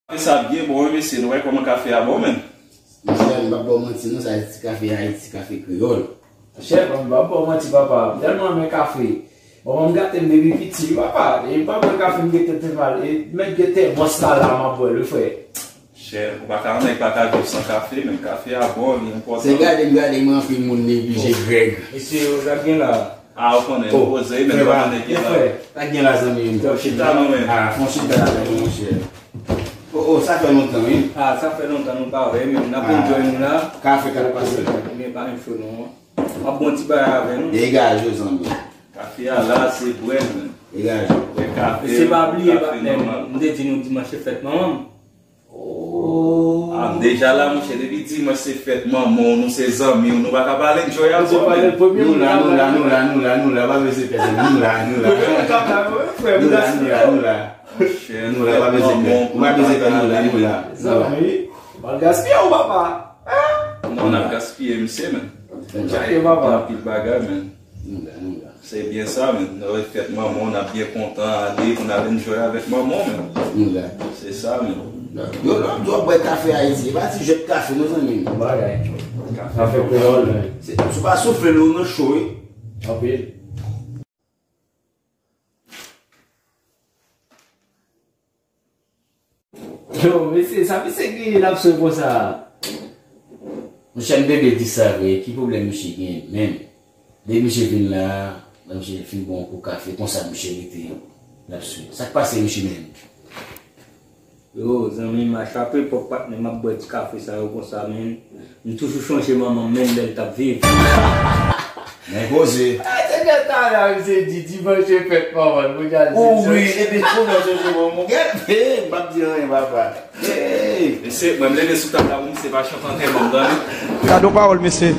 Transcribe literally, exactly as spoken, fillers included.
Kafe sa byen bon, wi, mesye. Nou wè kòman kafe a bon, menm. Monchè, m p ap ba w manti, non, sa se ti kafe Ayiti, kafe kreyòl. Chèf, m p ap ba w manti, papa. M tèlman renmen kafe. Bon, m gate m depi piti, wi, papa. E m pa bwè kafe, m gen tèt fè mal. E mèt gen tèmòs la, la, m ap bwè l, wi, frè. Chèf, ou pa ka, yon nèg pa ka viv san kafe, men kafe a bon, li enpòtan. Se gade m gade, men anpil moun neglije Greg. Mesye, sa gen la. Ah, ou konnen, nou poze, men nou pa konnen gen la. Sa gen la, zanmi m. Fon chita non, men. Ah, fon chita la, monchè. Oh, oh, sa fè lontan, wi. Ah, sa fè lontan nou pa wè, men n ap enjoy nou la. Kafe k ap pase. Men pa menm cho non. M ap bon ti bagay avè nou. Degaje w, zanmi. Kafe a la, se bwè l, men. Degaje w. Bwè kafe. Se pa bliye, patnè m te di nou dimanch se fèt manman m. Oh. Ah, deja la, monchè, depi dimanch se fèt manman w, nou se zanmi w, nou pa ka pale enjoy avè w, men. Nou la, nou la, nou la, nou la, nou la, pa bezwen pèsonn, nou la, nou la. Nou la, nou la, nou la. Monchè, nou la, pa bezwen pè. Ou pa bezwen pè, nou la, nou la. Zanmi, pa gaspiye w, papa. Non, n ap gaspiye, misye, men. Chaje, papa. Gen anpil bagay, men. Nou la, nou la. Se byen sa, men. Nou wè fèt manman w, n ap byen kontan ale pou n al enjoy avèk manman w, men. Nou la. Se sa, men. Yo, lòt jou w ap bwè kafe Ayiti. E pa ti jwèt kafe, non, zanmi m. Bagay. Kafe kreyòl, men. Se, si w pa soufle l, ou nan cho, wi. Anpil. Yo, mesye, sa misye genyen l ap swe konsa? Monchè, m te byen di sa vre, ki pwoblèm misye genyen menm? Depi misye vin la, lè misye fin bwè yon kou kafe, konsa misye rete, l ap swe. Sa k pase misye menm? Yo, zanmi m, a chak epòk, patnè, m ap bwè ti kafe sa yo konsa, men. M toujou chonje manman m, menm lè l t ap viv. Men poze. Ah, se gen talè, misye di, dimanch se fèt manman l, pou y al di sa. Wi, epi kou nan chonje manman m. Gad, hey, m p ap di anyen, papa. Hey. Mesye, mwen m leve sou tab la pou misye pa chante antèman m, tande. Gad yon pawòl, mesye.